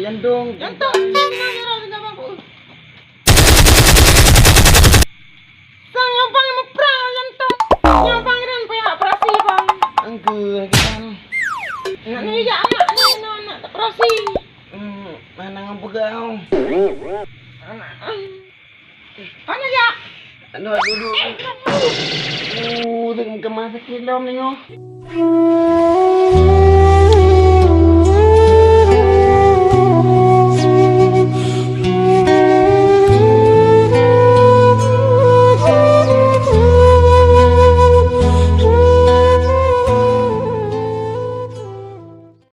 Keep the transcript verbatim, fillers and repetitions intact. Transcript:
Nyandong. Nyandong. Sang nyoe bang muprang nyandong. Nyoe bang ren payah operasi bang. Angke kan. Nak ni jak anak ni nak, nak operasi. Hmm, mana ngam peugah. Anak. Mana jak? Aduh, aduh, aduh. Uh, tu kemas sakit lom ni nyoh.